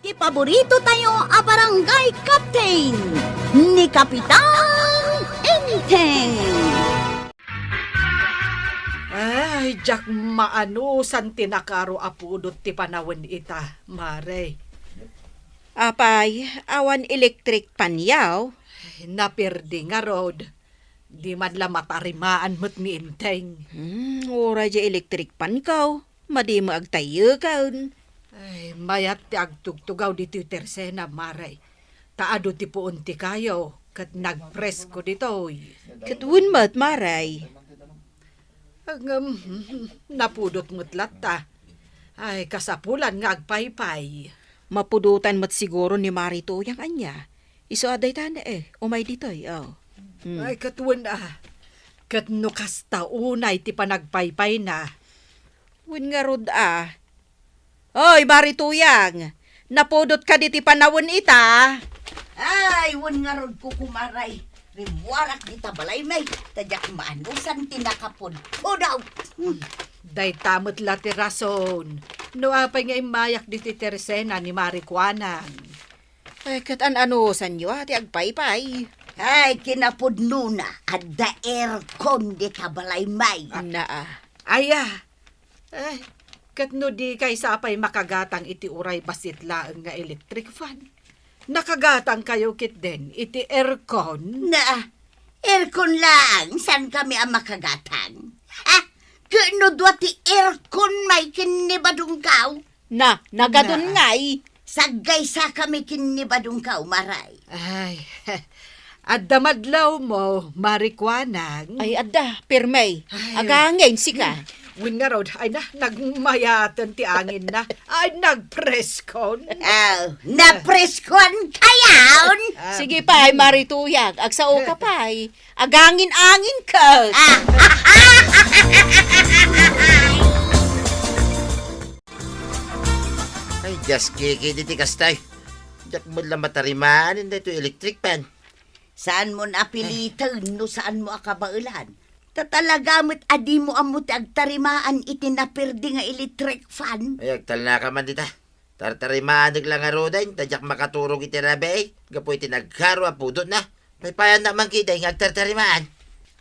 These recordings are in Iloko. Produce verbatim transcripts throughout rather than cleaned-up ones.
Paborito tayo a barangay captain, ni Kapitan Enteng. Ay, diak maanusan ti nakaro a pudot ti panawen ita, Mare. Apay, awan electric fan yaw? Napirdi ngarud. Di man la matarimaan met ni Enteng. Hmm, uray diay electric fan kaw. Madi met agtayyeken. Ay, mayat ti agtugtugaw ditoy tersena, Mare. Ta adu ti puon ti kayo, ket nagpresko ditoy. Ket wen met, Mare. Ngem, napudot met latta. Ay, kasapulan nga agpaypay. Mapudotan met siguro ni Mare Tuyang ania. Isu a dayta, eh, umay ditoy, oh. Hmm. Ay, ket wen a. Ket no kasta unay ti panagpaypayna. Wen ngarud a. Oy, Mare Tuyang, napudot kadi ti panawen ita? Ay, wen ngarud, kukumaray. Rimmuarak dita balay, may, ta diak maanusan ti nakapudpudot. Dayta met la ti rason. No apay nga immayak ditoy tersena ni Mare Kuanang. Ay, ket an-anusanyo a ti agpaypay? Ay, kinapudnona, adda aircon dita balay, may. Naa. Aya. Ay, ket no dikay sapay makagatang iti uray bassit laeng nga electric fan, nakagatangkayo ketdin iti aircon? Naa, aircon laeng, saan kami a makagatang? Ha? Ket no dua ti aircon, may, ken ni badongkaw? Na, nagadun ngay. Saggaysakami ken ni badongkaw, Maray. Ay, adda madlawmo, Mare Kuanang? Ay, adda, pirme. Ay. Agangin, sika. Hmm. Wen ngarud, ay na, nagmayaten ti anginna. Ay, nagpreskon. Oh, napreskon kayon? Ah. Sige pay, Mare Tuyang, agsao ka pay. Agangin-angin ka. Ah. Ay, diak kikidi ti kasta. Diak met la matarimaan daytoy electric fan. Saanmo a piliten no saanmo a kabaelan? Ta talaga met a dimo ammo ti agtarimaan iti napirdi nga electric fan. Ay, agtalnaka man dita. Tartarimaannak la ngaruden, ta diak makaturog iti rabii, gapu iti nagkaro a pudotna. Paypayannak man ketdi nga agtartarimaan.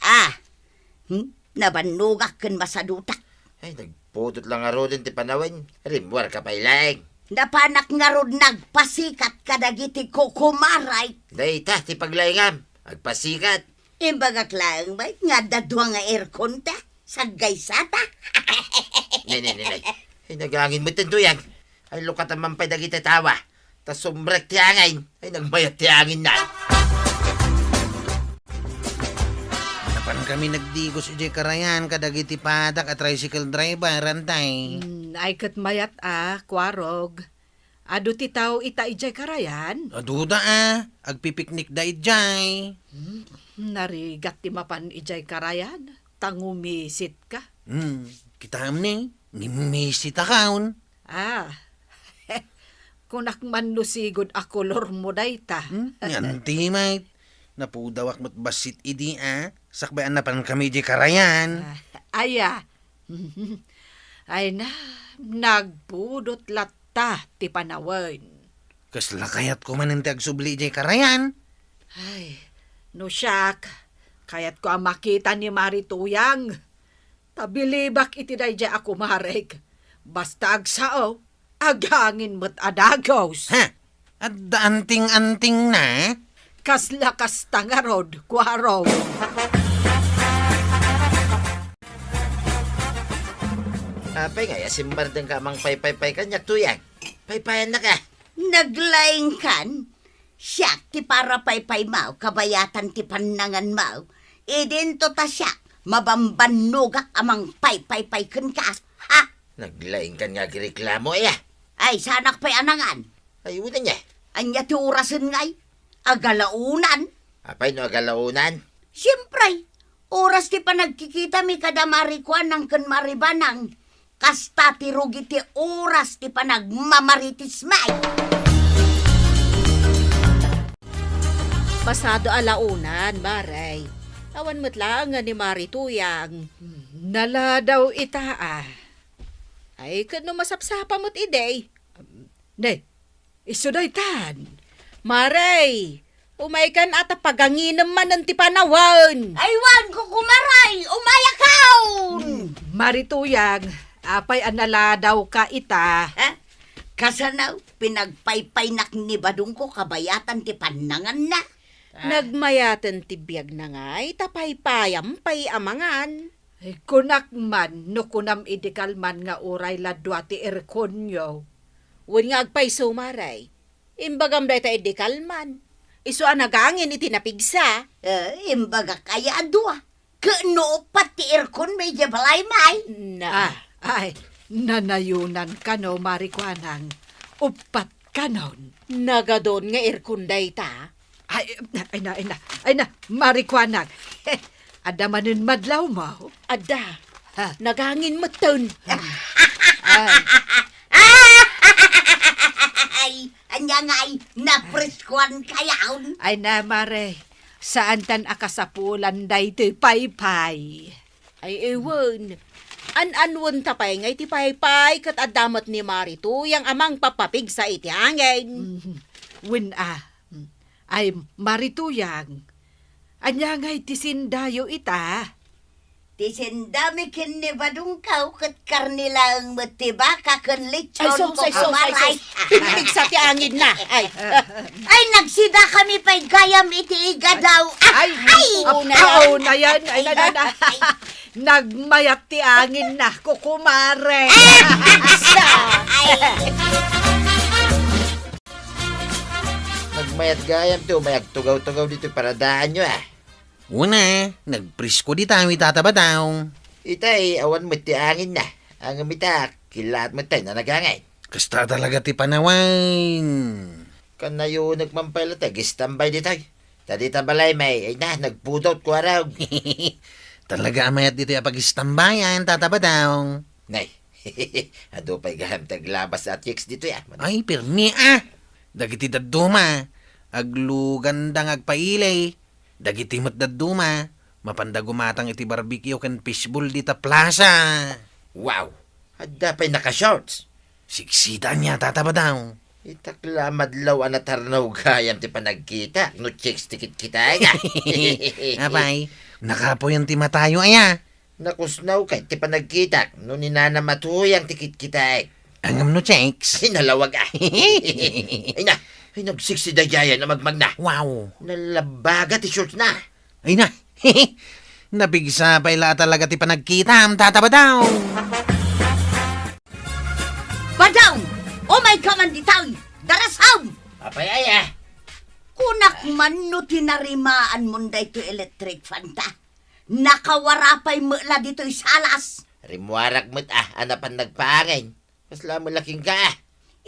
Ah, hmm? Nabannogak ken masadutak. Ay, nagpudot la ngaruden ti panawen. Rimmuarka pay laeng. Napanak ngarud nagpasikat kadagiti kukumaray. Dayta ti paglaingam. Agpasikat. Imbagak laeng met nga adda dua nga aircon ta. Saggaysata. Ne, ne, ne, ne. Ay, nagangin met ti Tuyang. Ay, lukatan man pay dagiti tawa. Ta sumrek ti angin. Ay, nagmayat ti anginna. Napankami nagdigos idiay karayan kadagiti padak a tricycle driver, Antay. Hmm, ay ket mayat a, Kuarog. Adu ti tao ita idiay karayan? Aduda a, agpipiknikda idiay. Hmm, narigat ti mapan idiay karayan, ta ngumisitka. Hmm, kitaem ni, ngimisitakon. Ah, kunak man no sigud a kolormo dayta. Hmm, yan ti met. Napudawak met bassit idi a, sakbay a napankami idiay karayan. Ah, aya. Ay na, nagpudot latta ti panawen. Kasla kayatko manen ti agsubli idiay karayan. Ay, no siak, kayatko a makita ni Mari Tuyang. Ta bilibak iti daydiay a kumarek. Basta agsao, agangin met a dagus. Ha? Adda anting-antingna? Kasla kasta ngarud, Kuarog. Apay nga, ya simmardengka a mangpaypaypay kaniak, Tuyang? Paypayannaka. Naglaingkan? Siak ti parapaypaymo, kabayatan ti pannanganmo. Idinto ta siak, mabambannogak a mangpaypaypay kenka. Ha? Naglaingkan nga agireklamo, aya? Ay, saanak pay a nangan. Ay, wen ania? Ania ti orasen ngay? Agalaonan. Apay no agalaonan? Siempre, oras ti panagkikitami kada Mari Kuanang ken Mari Banang. Kasta ti rugi ti oras ti panagmamaritismi. Pasado a laonan, Mare. Awan met laeng nga ni Mari Tuyang. Hmm, naladaw ita, a. Ay, ket no masapsapa met idi. Ne, Isu daytan. Mare, umaykan a ta paganginem manen ti panawen. Ay, wen, kukumaray, umayakon! Hmm, Mari Tuyang, apay a naladawka ita? Ha? Kasano, pinagpaypaynak ni Badongko kabayatan ti pannanganna? Ah. Nagmayaten ti biagna ngay, ta paypayam pay a mangan. Ay, kunak man, no kunam idi kalman nga uray la dua ti airconyo. Wen nga agpayso, Mare. Imbagam dayta idi kalman. Isu a nagangin iti napigsa. Eh, imbagak aya a dua. Ket no uppat ti aircon, may di balay, may? Na. Ah, ay, nanayonan kano, Mari Kuanang. Uppat kanon. Nagadon nga aircon dayta? Ay, ay na, ay na, ay na, Mari Kuanang. Adda manen madlawmo? Adda. Ha? Nagangin metten. Ay. Ay, ania ngay, napreskuan kayaon? Ay na, Mare, saantan a kasapulan daytoy paypay. Ay, ewan. An-anuen ta pay nga iti paypay ket adda met ni Mari Tuyang a mangpapapigsa iti angin. Mhm. Wen a. Ay, Mari Tuyang, ania ngay ti sindayo ita? Ti sindami ken ni Badongko ket karne laeng met ti baka ken lechon. Ay, sus, ay, sus, ay, kukumaray. Sus. Pinipigsa ti anginna. Ay. Ay, nagsidakami pay gayam iti igadaw. Ay, ay, ay, una yan. Ay, na, na, na. Ay. Nagmayat ti anginna, kukumare. Ay, pigsa. Ay. Nagmayat gayam ti umay agtugaw-tugaw ditoy paradaanyo, ah. Una, nagpresko dita, wi, Tata Badong. Itay, awan met ti anginna. Ngem ita, kilaat met tay nanagangay. Kasta talaga ti panawen. Kanayonek man pay la ti agistambay ditoy. Ta dita balay, may, ay na, nagpudot, kuarog. Talaga a mayat ditoy a pagistambayan, Tata Badong. Nay, adu pay gayam ti aglabas a chicks ditoy, ah. Ay, pirmi, ah. Dagiti dadduma, agluganda nga agpaili. Dagiti met dadduma, mapanda gumatang iti barbecue ken fishball dita plaza. Wow! Adda pay naka-shorts. Siksita ania, Tata Badong. Itak la madlaw a natarnaw gayam ti panagkitak no chicks ti kitkitaek, ah. Apay, nakapuyon ti matayo aya. Nakusnaw kay ti panagkitak no ni Nana Matuyang ti kitkitaek. Ngem no chicks? Ay, nalawag, ah. Ay na, ay, nagsiksi daydiay a magmagna. Wow. Nalabaga ti shorts na. Ay na. Napigsa pay la talaga ti panagkitam, Tata Badong. Badong! Umayka man ditoy! Darasam! Apay aya? Kunak man no tinarimaanmon daytoy electric fan ta. Nakawara pay met la ditoy salas. Rimmuarak met, ah, a napan nagpaangin. Kasla met la kenka, ah.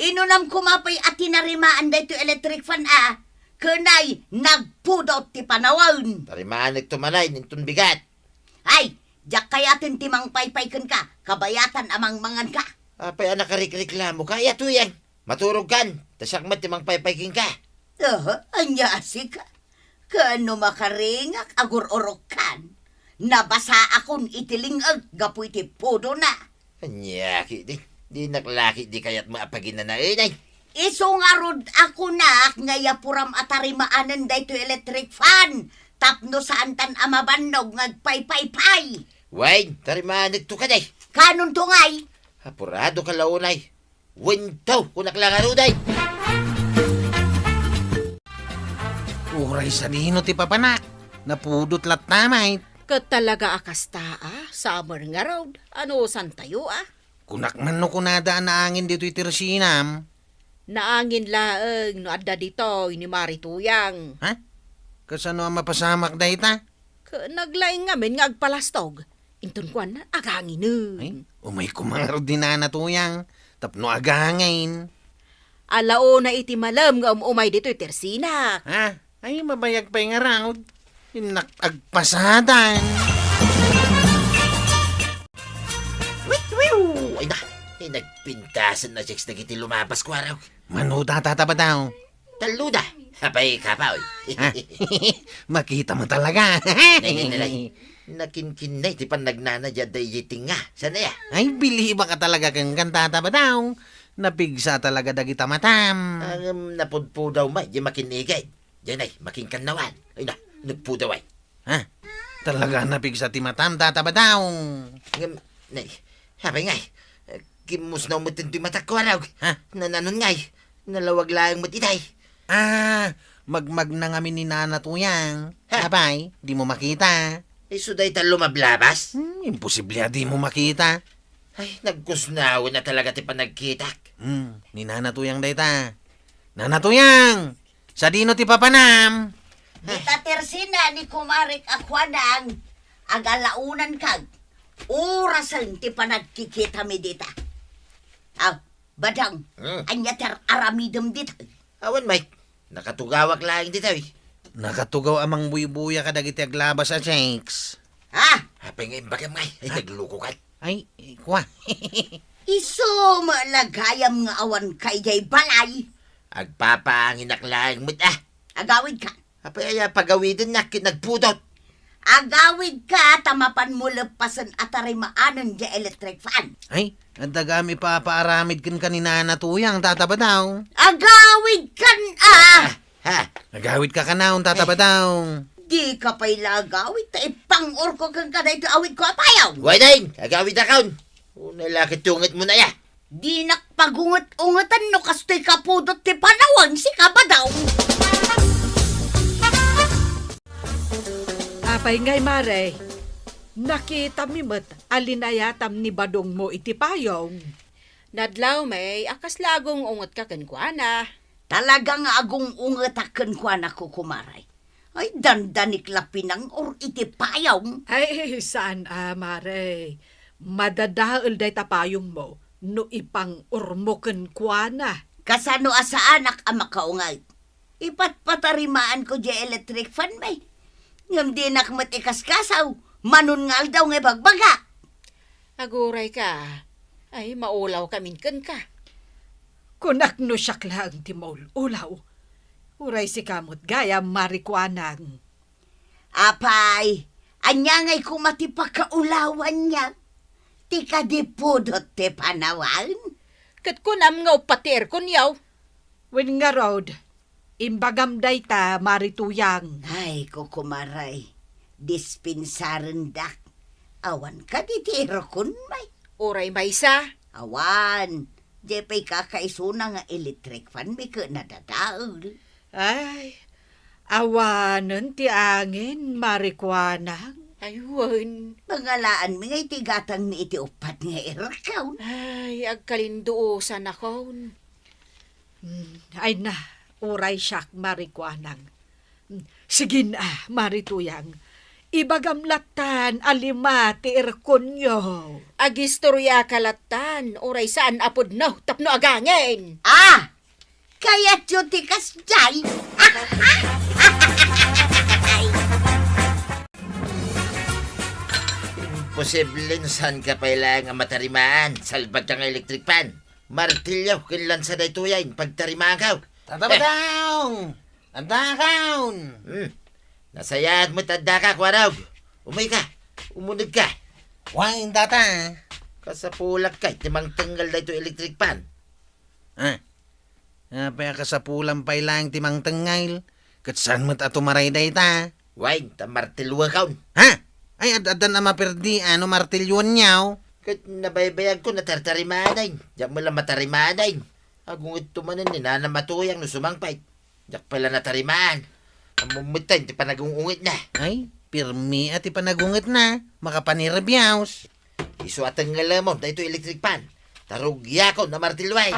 Inunam koma pay a tinarimaan daytoy electric fan, ah. Ken ay, nagpudot ti panawen. Tarimaanek to manay, inton bigat. Ay, diak kayaten ti mangpaypay kenka, kabayatan a mangmanganka. Apay a nakarikreklamoka, aya Tuyang? Maturogkan, ta siak met ti mangpaypay kenka. Aha, ania a sika? Ken no makaringak, agur-urokkan. Nabasaakon iti ling-eg gapu iti pudona. Ania ketdi, dinak la ketdi kayat met a paginanaenay. Isu ngarud a kunak nga iyapuram a tarimaanen daytoy electric fan tapno saantan a mabannog nga agpaypaypay. Wen, tarimaanek to kadi. Kanonto ngay? Apurado ka la unay. Wen to, kunak la ngarud ay. Uray sadino ti papanak, napudot latta met. Ket talaga a kasta, a, summer ngarud, anusantayo, a? Kunak man no kunada a naangin ditoy tersinam. Naangin laeng no adda ditoy ni Mari Tuyang. Ha? Kasano a mapasamak dayta? Ket naglaing ngamin nga agpalastog. Inton kuan, aganginen. Ay, umay koma ngarud ni Nana Tuyang, tapno agangin. Alaona iti malem nga um-umay ditoy tersinak. Ha? Ay, mabayag pay ngarud. Innak agpasadan. Wiw, wiw! Ay na, ay, nagpintasen na chicks dagiti lumabas, kuarog. Mano, Tata Badong? Tallo da. Apay, kapaw. Ha? Makita mo talaga. Nay, nay, nay, nay. Nakinkinnay ti pannagnana diay daydi tinga. Saan aya? Ay, bilibak a talaga kenka, Tata Badong. Napigsa talaga dagita matam. Ngem napudpudaw met diay makin-igid. Diay nay, makinkannawan. Ay na, nagpudaw ay. Ha? Talaga napigsa ti matam, Tata Badaw. Ngem, nay, apay ngay, eh, kimmusnaw met ti matak, Kuarog. Ha? Nananon ngay, nalawag laeng met itay. Ah, magmagna ngamin ni Nana Tuyang. Ha? Apay, dimo makita? Isu dayta lumablabas? Hmm, imposible a dimo makita. Ay, nagkusnawen a talaga ti panagkitak. Hmm, ni Nana Tuyang dayta. Nana Tuyang! Sadino ti papanam? Dita tersina ni kumarek a Kuanang, agalaonan kag. Orasen ti panagkikitami dita. Aw, Badang, Hmm. ania ti ar-aramidem dita? Awan, Mike. Nakatugawak laeng dita, eh. Nakatugaw a mangbuybuya kadagiti aglabas a chicks. Ha? Apay nga imbagam ngay? Ay, Ha? nagluko ka. Ay, kua. Isu met la gayam nga awanka idiay balay. Agpapaanginak laeng met, ah. Agawidka. Apay aya pagawidennak ket nagpudot? Agawidka ta mapanmo leppasen a tarimaanen diay electric fan. Ay, adda gayam ipapaaramid kenka ni Nana Tuyang, Tata Badaw. Agawidkan, ah! Ah, ha? Agawidka kanayon, Tata Badaw. Dika pay la agawid ta ipang-urko kenka daytoy awidko a payong. Wen, agawidakon. Unay la ket ungetmo na, ya. Dinak pagunget-ungeten no kastoy kapudot ti panawen, sika, Badaw. Apay ngay, Mare, nakitami met a linayatam ni badongmo iti payong. Nadlaw, May, a kasla agung-ungetka kenkuana. Talaga nga agung-ungetak kenkuana, kukumaray. Ay, dandanik la pinang-ur iti payong. Ay, saan a, Mare. Madadael dayta payongmo no ipang-urmo kenkuana. Kasano a saanak a makaunget? Ipatpatarimaanko diay electric fan, May. Ngem dinak met ikaskasaw. Manon nga aldaw nga ibagbaga. Agurayka. Ay, maulawkamin kenka. Kunak no siak laeng ti maul-ulaw. Uray sika met gayam, Mare Kuanang. Apay, ania ngay koma ti pakaulawanyo? Ti kadi pudot ti panawen? Ket kunam nga uppat ti airconyo. Wen ngarud, imbagam dayta, Mare Tuyang. Ay, kukumaray, dispensarendak. Awan kadi ti aircon, May? Uray maysa? Awan. Diay pay kakaisuna nga electric fan, May, ket nadadael. Ay, awanen ti angin, Mare Kuanang. Ay, wen. Pangalaanmi nga iti gatangmi iti uppat nga aircon. Ay, agkalinduosanakon. Hmm, ay na, uray siak, Mare Kuanang. Hmm, sige na, Mare Tuyang. Ibagam lattan a lima ti airconyo. Agistoryaka lattan, uray saan a pudno tapno agangin. Ah! Kayatyo ti kasdiay? Imposible no saanka pay laeng a matarimaan, salbagka nga electric fan. Martilyo ken lansa daytoy a pagtarimaanko. Tata Badong! Addakon! Hmm. Nasayaat met addaka, Kuarog. Umayka. Umunegka. Wen, Tata. Kasapulak kay ti mangtengngel daytoy electric fan. Ah. Apay a kasapulam pay laeng ti mangtengngel? Ket saan met a tumaray dayta? Wen, ta martilyokon. Ha? Ay, ad-, addan a maperdi, a, no martilyonyo? Ket nabaybayagko, natartarimanen. Diak met la matarimanen. Agungetto manen ni Nanang Matuyang no sumangpet. Diak pay la natarimaan. Ammom met ti panagung-ungetna. Ay, pirmi a ti panagungetna. Makapanirbiaus. Isu a tengngelemon daytoy electric fan. Ta rugiakon a martilyoen.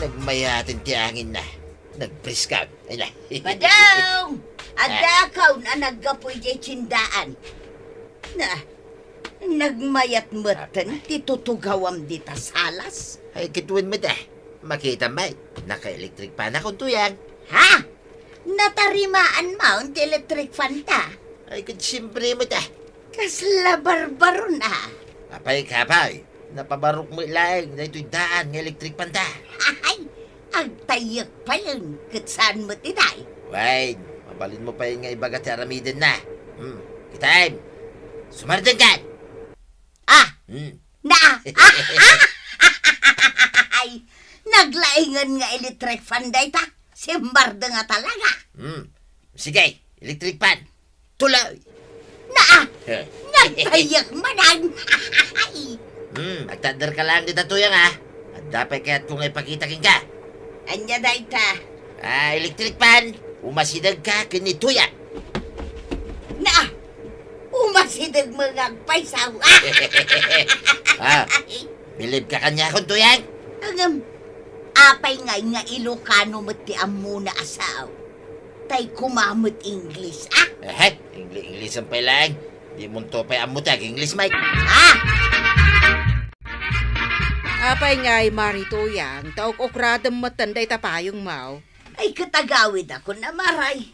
Nagmayaten ti anginna. Nagpriskak. Ay na. Badong! Addakon a naggapu idiay tiendaan. Na, nagmayat metten ti tutugawam dita salas. Ay, ket wen met a. Makitam met. Naka-electric fan akon, Tuyang. Ha? Natarimaan man ti electric fan ta? Ay, ket siempre met a. Kasla barbaron a. Apay, kapay, napabarok met laeng daytoy daan nga electric fan ta. Ay, agtayyek payen, ket saan met itay? Wen, mabalinmo payen nga ibaga ti aramidenna. Hmm, kitaem. Sumardengkan! Ah, Hmm. Na! Ay, naglaingan nga electric fan dayta. Simbardeng a talaga. Hmm. Sige, electric fan. Tuloy. Na! Eh. Nagtayak manan. Hmm, agtadder ka lang dita, Tuyang, ha? Adda pay kayatko nga ipakita kenka. Ania dayta? Ah, electric fan, umasideg ka ken ni Tuyang. Na! Umasideg met nga agpayso. Ah, bilib ka kaniakon, Tuyang? Ngem, apay ngay nga Ilocano met ti ammona a sao? Tay kuma met English, ah? Ehe, Ingli-, Inglesan pay laeng. Dimonto pay ammo ti ag-English, Mike. Ah! Apay ngay, Mari Tuyang, ta uk-ukradem metten dayta payongmo. Ay, ket agawidakon a, Mare.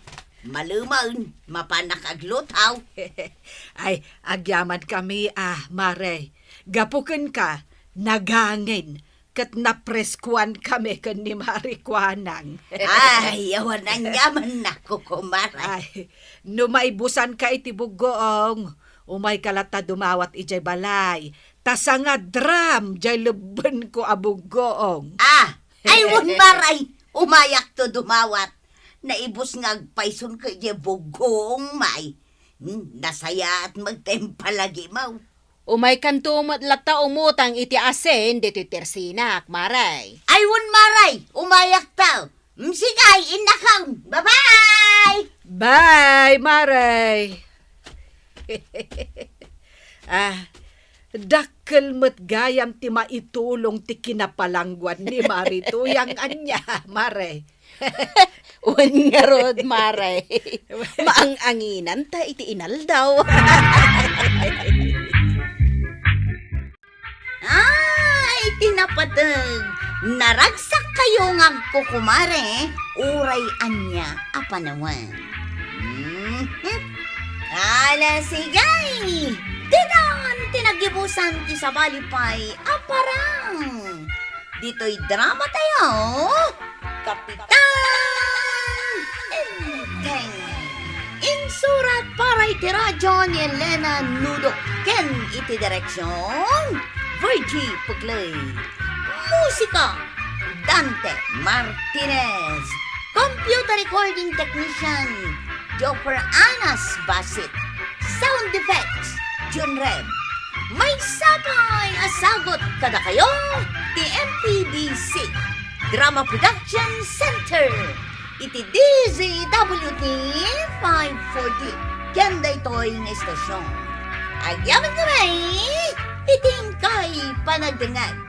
Malemen, mapanak agluto. Ay, agyamankami a, Mare. Gapu kenka, nagangin, ket napreskoankami ken ni Mari Kuanang. Ay, awan aniamanna, Kuko Mare. Ay, no maibusanka iti buggoong, umayka latta dumawat idiay balay, ta sangadram diay lebbenko a buggoong. Ah, ay, wen, Mare, umayakto dumawat. Naibus nga agpaysonka idiay buggoong, Mare. Hmm, nasayaat met ti impalagimo. Umaykanto met latta umutang iti asin ditoy tersinak, Mare. Ay, wen, Mare, umayakto. Mm, sige, innakon. Bye-bye! Bye, Mare. Ah, dakkel met gayam ti maitulong ti kinapalangguan ni Mari Tuyang ania, Mare. Wen ngarud, Mare. Maang-anginanta iti inaldaw. Ay, ti napateg, naragsakkayo nga agkukumare, uray ania a panawen. Mhm. Ala, sige! Ditan ti naggibusan ti sabali pay a parang. Ditoy drama tayo, Kapitan Enteng. Insurat para iti radyo ni Elena Nudo ken iti direksyon, Virgie Pugley. Musika, Dante Martinez. Computer recording technician, Joffer Anas Basit. Sound effects, Jun Reb. Maysa pay a sagut kadakayo ti M P D C Drama Production Center iti D Z W T five forty ken daytoy nga istasyon. Agyamankami iti inkay panagdengngeg.